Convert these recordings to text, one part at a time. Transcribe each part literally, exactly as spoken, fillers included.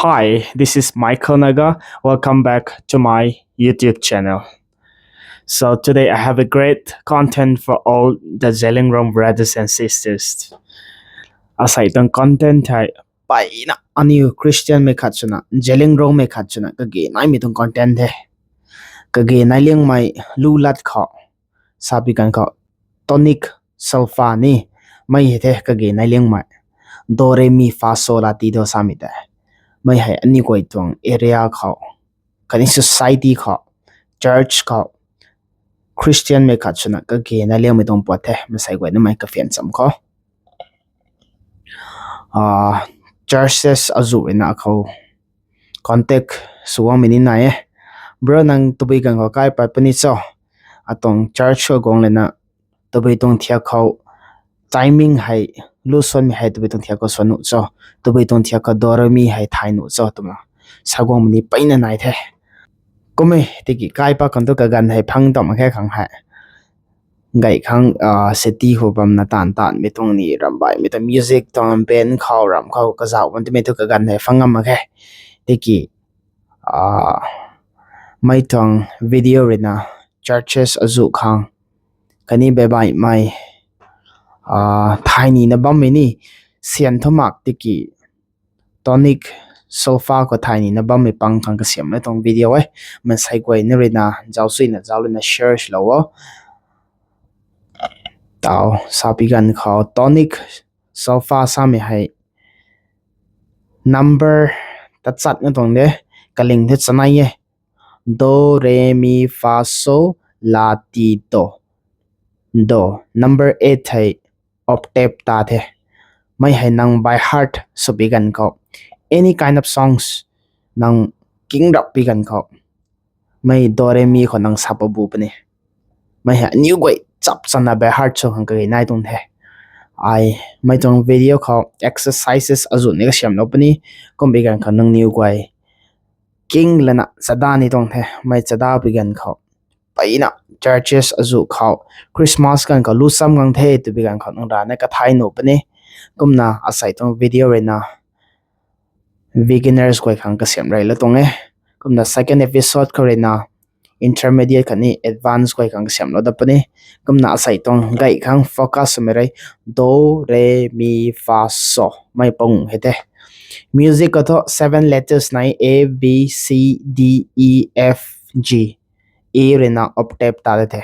Hi, this is Michael Naga. Welcome back to my YouTube channel. So today I have a great content for all the Zeliangrong brothers and sisters. Asei tuang content hei mpeyna aniu Christian mei khat swna, Zeliangrong mei khat swna kage naimei tuang content the. Kage nai liangmei lu lat khou, sapui ganv khou, tonic solfa ni, mei hei the kage nai liangmei. Do, re, mi, fa, so, la, ti, do samei tei. Mei hei aniu guay tuang area khou, khatni society khou, church khou, Christian mei khat swna kage nai liangmei tuang puat the, masei guay namei kaphian cham khou. Ah, churches azuh ruina khou contact sw guangmei ni nai e. Bro, nang tabui ganv khou kai pat puni cho? Atuang church khou guang lana tabui tuang thiak khou timing hei, lu suanmei hei tabui tuang thiak khou suan nuh cho? Tabui tuang thiak khou do, re, mi hei thay nuh cho twna sa guangmei ni mpeyna nai the. Kum e, tiki kai pat khang thu kaganv hei phang tam mak khe khang hei. Gay khang, ah, city khou bamna taanv taanvmei tuang ni ramh baihmei tuang music tuang band khou ramh khou kazauh bam timei thu kaganv hei phang ngam mak khe. Tiki, ah, mei tuang video ruina churches azuh khang, khatni baibaihmei, ah, thay nina bammei ni syan thu mak tiki tonic solfa khou thay nina bammei pang khang kasiamlou tuang video e. Masei guay na ruina zauc suina zauc lana share lou o. Tau, sapui ganv khou tonic solfa samei hei number tachatna tuang de, kaling the chanei e. Do, re, mi, fa, so, la, ti, do. Do, number eight hei octave ta the. Mei hei nang by heart swpui ganv khou, any kind of songs nang king rap pui ganv khou, mei do, re, mi khou nang sa pat bu puni. Mei hei aniu guay chap chana by heart sw khang kage nai tuang the. Ai, mei tuang video khou exercises azuh ni kasiamlou puni. Kumpui ganv khou nangniw guay king lana chada ni tuang the. Mei chada pui ganv khou, mpeyna churches azuh khou, Christmas ganv khou lu cham gang the twpui ganv khou nang rana kathay nuh puni. Kumna asei tuang video ruina beginners guay khang kasiam rey lou tuang e. Kumna second episode khou ruina intermediate khatni advance guay khang kasiamlou dat puni. Kumna asei tuang gay khang focus swmei rei do, re, mi, fa, so mei pang hei the. Music khou thu seven letters nai, A, B, C, D, E, F, G. E ruina octave ta de the.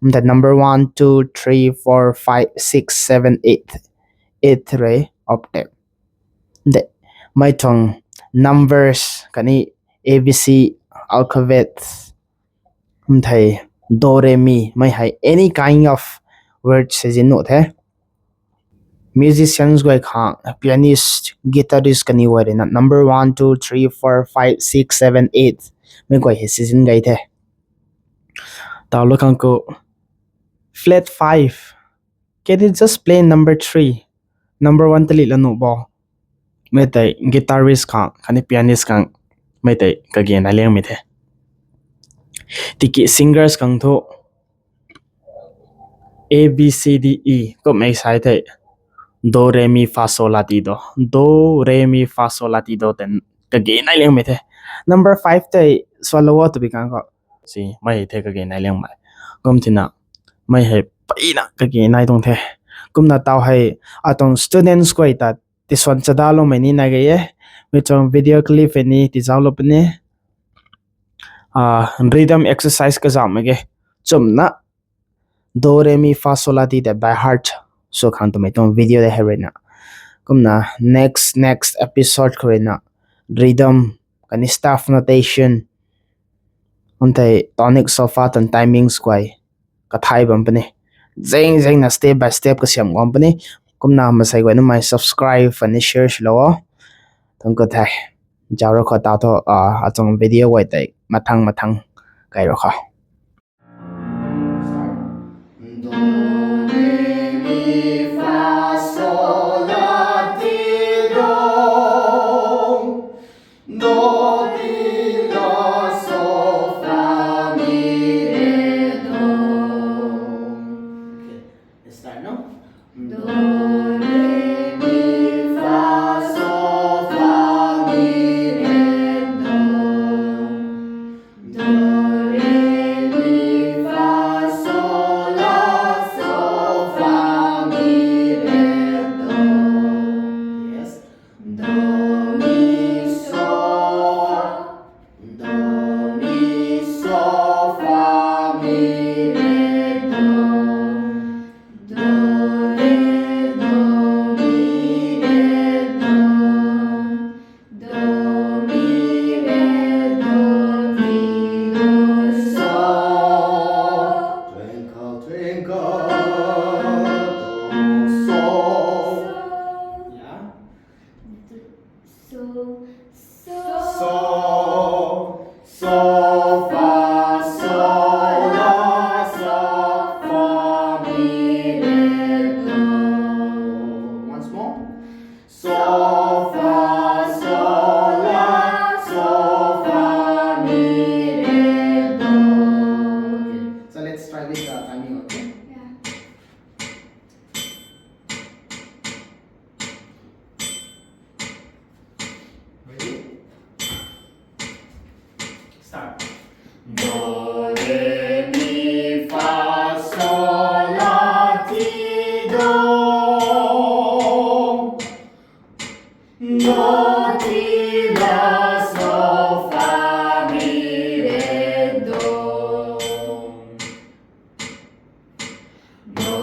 Mtei number one, two, three, four, five, six, seven, eight. Eight rui octave. De, mei tuang numbers khatni A B C alphabet, mthei do, re, mi, mei hei any kind of word sizin nuh the. Musicians guay khang, pianist, guitarist kaniw guay ruina number one, two, three, four, five, six, seven, eight mei guay hei sizin gay the. Tau lou khang khou flat five, can you just play number three? Number one talih la nuh bo. Mei tei guitarist khang khatni pianist khang, mei tei kage nai liangmei the. Tiki singers khang thu A, B, C, D, E kummei sai the. Do, re, mi, fa, so, la, ti, do. Do, re, mi, fa, so, la, ti, do tei kage nai liangmei the. Number five tei swallow o twpui ganv khou, si mei the kage nai liangmei. Kum thina mei hei mpeyna kage nai tuang the. Kumna tau hei atuang students guay ta tiswan chadaloumei ni nai gay e. Mei tuang video clip hei ni tizauclou puni. Rhythm exercise kazauhmei ge. Chumna do, re, mi, fa, so, la, ti tei by heart sw khang twmei tuang video de hei ruina. Kumna next, next episode khou ruina rhythm khatni staff notation, mthei tonic solfa tuang timings guay kathay bam puni. Zeng zengna step by step kasiam guang puni. Kumna masei guay namei subscribe khatni share swlou o. Tuang khou the. Zauc rou khou tau thu, atuang video guay tei mathang mathang kai rou khou. Let's start now. So, so, fa, so, la, so, fa, mi, re, do. Once more. So, fa, so, la, so, fa, mi, re, do. Okay, so let's try with the timing, okay? Yeah. Ready? Start. Do, re, mi, fa, so, la, ti, do. Do, ti, la, so, fa, mi, re, do. Do,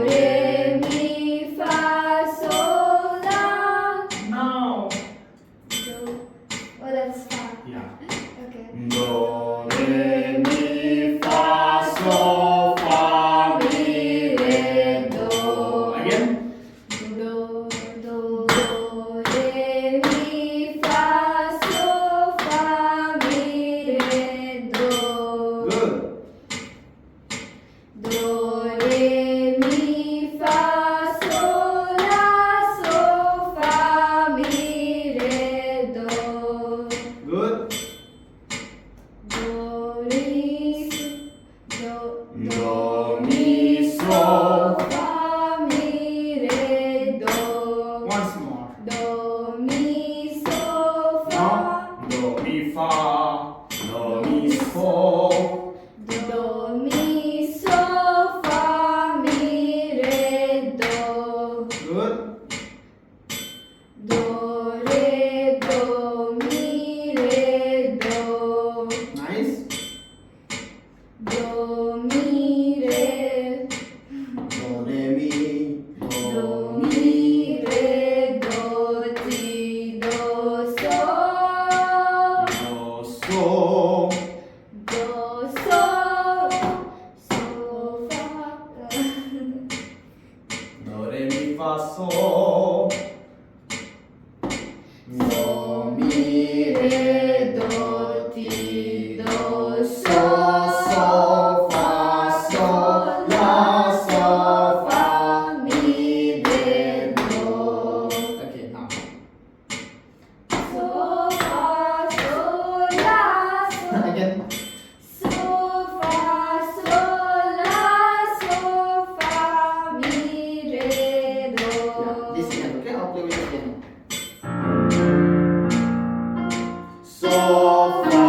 re, mi, fa, so, la. No. Do. Oh, that's fa. Yeah. Okay. Do, re, mi, fa, so, fa, mi, re, do. Again. Do, do, do, re, mi, fa, so, fa, mi, re, do. Good. Do, re, mi, fa, so, la, so, fa, mi, re, do. Good. Do, re, so, do, do, mi, so, fa, mi, re, do. Once more. Do, mi, so, fa. No. Do, mi, fa. Do, mi, so. Do, mi, so, fa, mi, re, do. Good. Do, re, do, mi, re, do. Nice. Do, mi, re. Do, re, mi. Do, mi, re, do, ti, do, so. Do, so. Do, so, so, fa. Do, re, mi, fa, so. Do, mi, re, do, ti, do, so, so, fa, so, la, so, fa, mi, re, do. Okay, now. So, fa, so, la, so. Again. So, fa, so, la, so, fa, mi, re, do. Yeah, this again, okay? I'll play with it again. So, fa,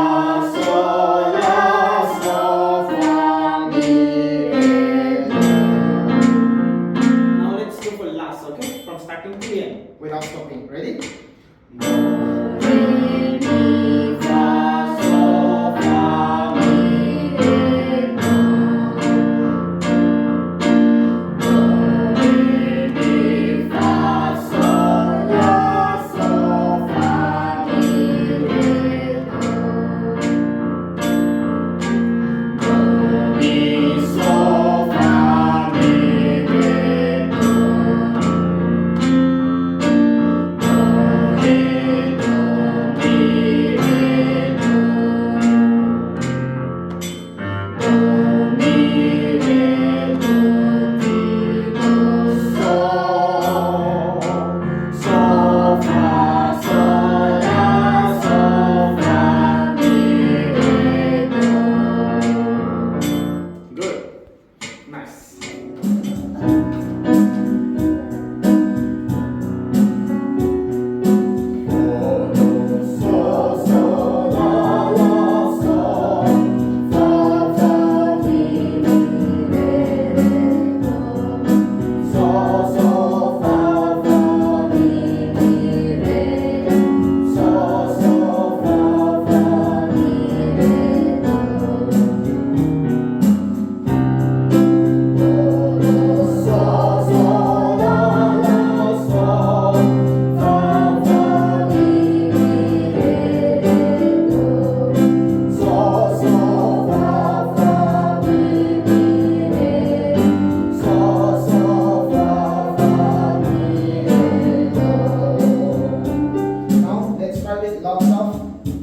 Lots of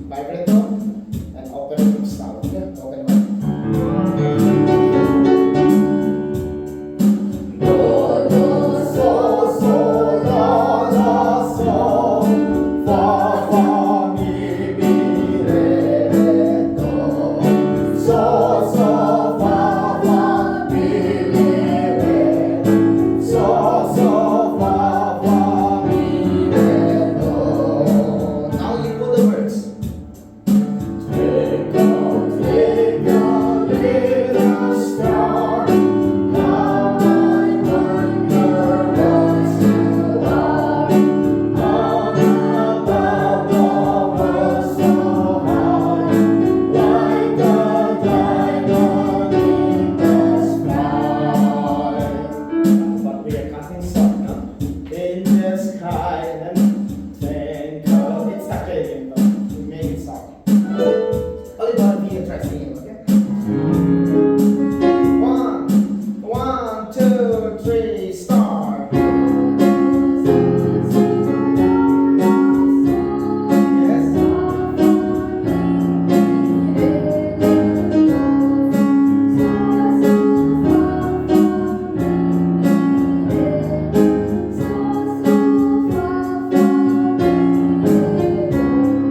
vibrato and open style. Okay, open mic. Now you put the words. But we are cutting short, no? In the sky, and then twinkle. It's okay, you know, we make it soft. Everybody be a try singing, okay? One, one, two, three, start. Yes.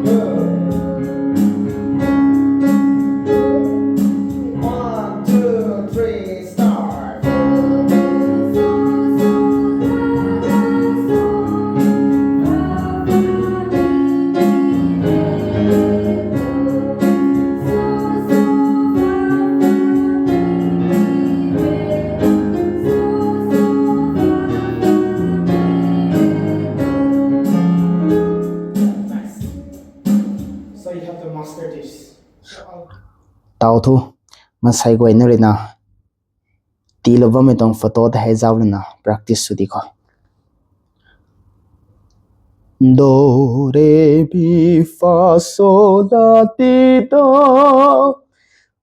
Good. One, two, three, start. Nice. So you have to master this. Tau thu, masei guay na rui na tiilou bammei tuang photo ta hei zauc lana practice sw di khou. Do, re, mi, fa, so, la, ti, do.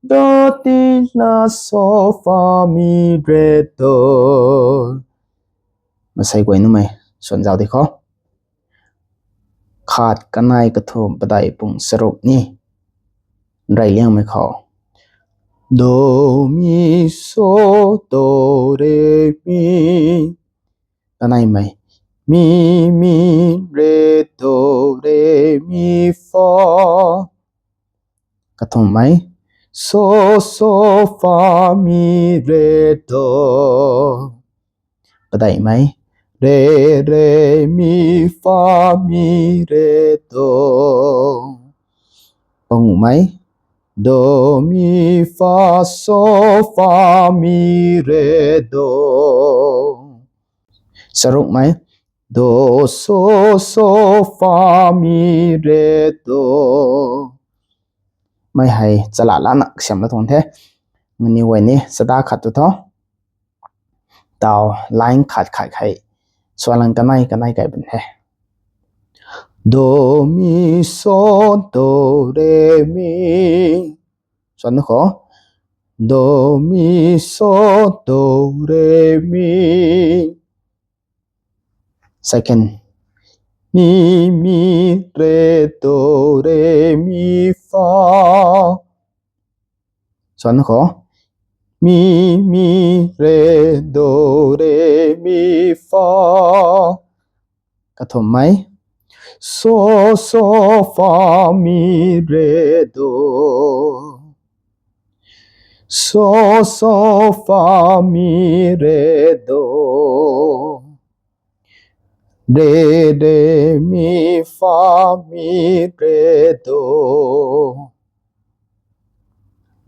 Do, ti, la, so, fa, mi, re, do. Masei guay numei swan zauc di khou. Khat, kanei, kathumh, padeih, pung, charuk ni. Rey liangmei khou. Do, mi, so, do, re, mi. Kaneimei. Mi, mi, re, do, re, mi, fa. Kathumhmei. So, so, fa, mi, re, do. Padeihmei. Re, re, mi, fa, mi, re, do. Panguhmei. Do, mi, fa, so, fa, mi, re, do. Charukmei. Do, so, so, fa, mi, re, do. Mei hei chala lana kasiamh la tuang the. Ngani guay ni chada khat tu tho. Tau line khat khat khei swanlang kanei kanei kai bun the. Do, mi, so, do, re, mi. Swan khou. Do, mi, so, do, re, mi. Second. Mi, mi, re, do, re, mi, fa. Swan khou. Mi, mi, re, do, re, mi, fa. Kathumhmei. So, so, fa, mi, re, do. So, so, fa, mi, re, do. Re, re, mi, fa, mi, re, do.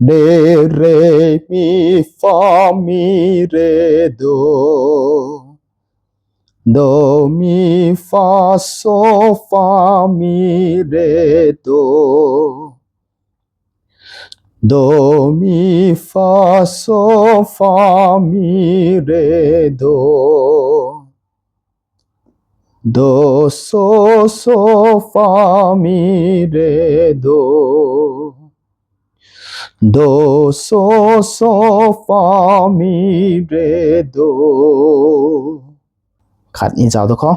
Re, re, mi, fa, mi, re, do. Do, mi, fa, so, fa, mi, re, do. Do, mi, fa, so, fa, mi, re, do. Do, so, so, fa, mi, re, do. Do, so, so, fa, mi, re, do. Khatni zauc tu khou.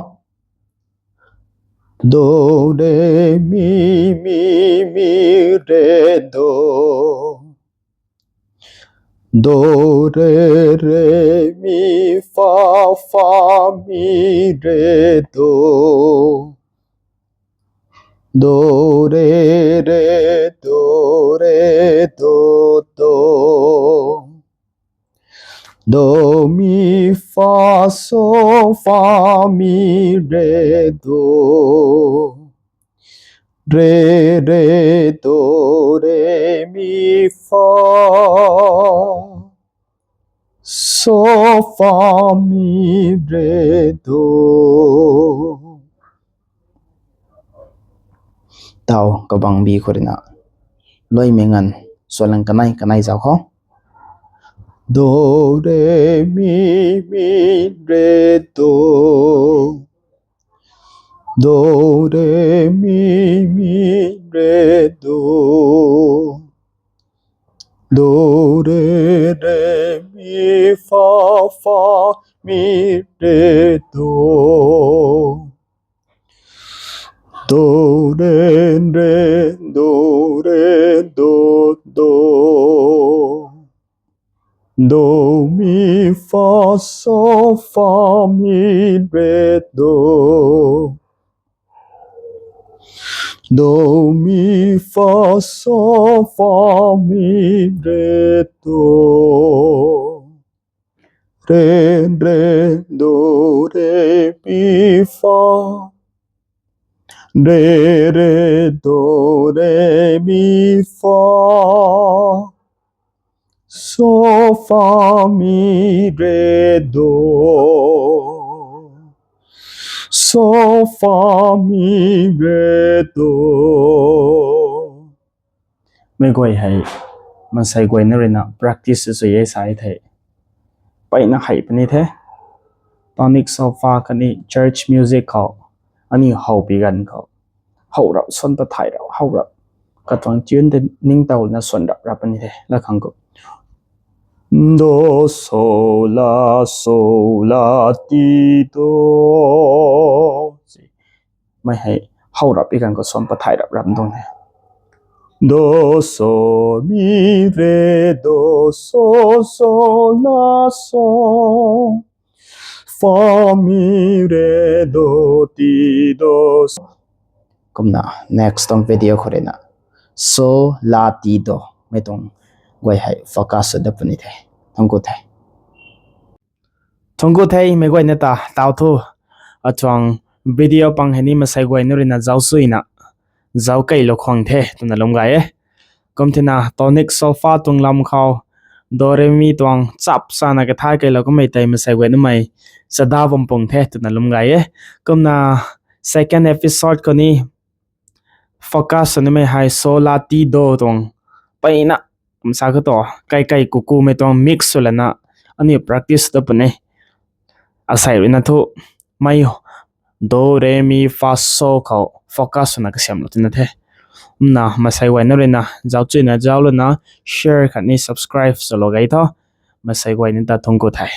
Do, re, mi, mi, mi, re, do. Do, re, re, mi, fa, fa, mi, re, do. Do, re, re, do, re, do, do. Do, mi, fa, so, fa, mi, re, do. Re, re, do, re, mi, fa. So, fa, mi, re, do. Tau, kabang bi khou rui na. Luaimei nganv, suailang kanei, kanei zauc khou. Do, re, mi, mi, re, do. Do, re, mi, mi, re, do. Do, re, re, mi, fa, fa, mi, re, do. Do, re, re, do, re, do, do. Do, mi, fa, so, fa, mi, re, do. Do, mi, fa, so, fa, mi, re, do. Re, re, do, re, mi, fa. Re, re, do, re, mi, fa. So, fa, mi, re, do. So, fa, mi, re, do. Meic guay hei, mansei guayna rui na practice sw e sa e thei. Peyna hei puni the. Tonic solfa khatni church music khou, aniu how pi ganv khou. How rap, swan pathay rap, how rap. Katuang tune tei ningtow na swan rap rap puni the, la khang khou. Do, so, la, so, la, ti, do. Mei hei, how rap i ganv khou swan pathay rap rap tuang the. Do, so, mi, re, do, so, so, la, so. Fa, mi, re, do, ti, do, so. Kumna next tuang video khou rui na. So, la, ti, do. Mei tuang guay hei focus sw dat puni the. Thangc ku the. Thangc ku the, meic guayna ta, tau thu. Atuang video pang hei ni mansei guayna rui na zauc suina. Zauc keylou khwang the, twna lum gay e. Kum thina tonic solfa tuang lam khou, do, re, mi tuang chap sana kathay keylou kummei tei mansei guayna mei chada bam pung the, twna lum gay e. Kumna second episode khou ni, focus sw nimei hei so, la, ti, do tuang. Peyna, kum sa khou tu, kai kai kukumei tuang mix sw lana, aniu practice dat puni. Asei rui na thu, mei do, re, mi, fa, so khou focus swna kasiamlou tina the. Kumna mansei guayna rui na, zauc suina zauc lana, share khatni subscribe swlou gay tho. Mansei guayna ta thangc ku the.